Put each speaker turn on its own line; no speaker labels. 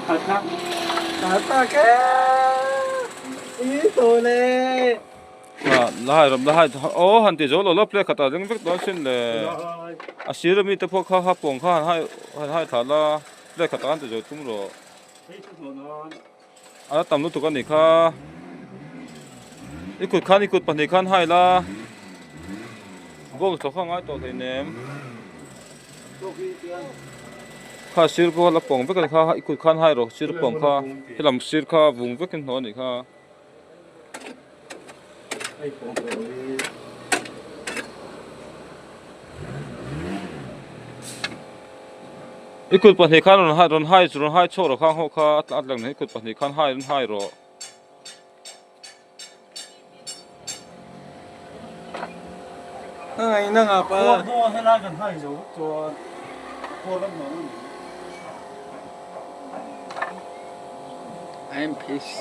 La hai rawh la hai aw han ti zo lo la plate khatah ding vek dawn sin le a sir ami te pawh kha ha pawng kha han hai han hai thla la plate khatah han ti zo tum rawh a la tam lutuk a nih kha i kut khan i kut pahnih khan hai la bawng thlawh kha a ngai tawh hleinem. Kha sir pawh la pawng vek a ni kha i kut khan hai rawh sir pawng kha helam sir kha vung vekin hnawh a nih kha. I kut pahnih khan rawn hai rawn hai rawn hai chhuak rawh khang ho kha a lang i kut pahnih khan hai rawn hai rawh.
I am peace.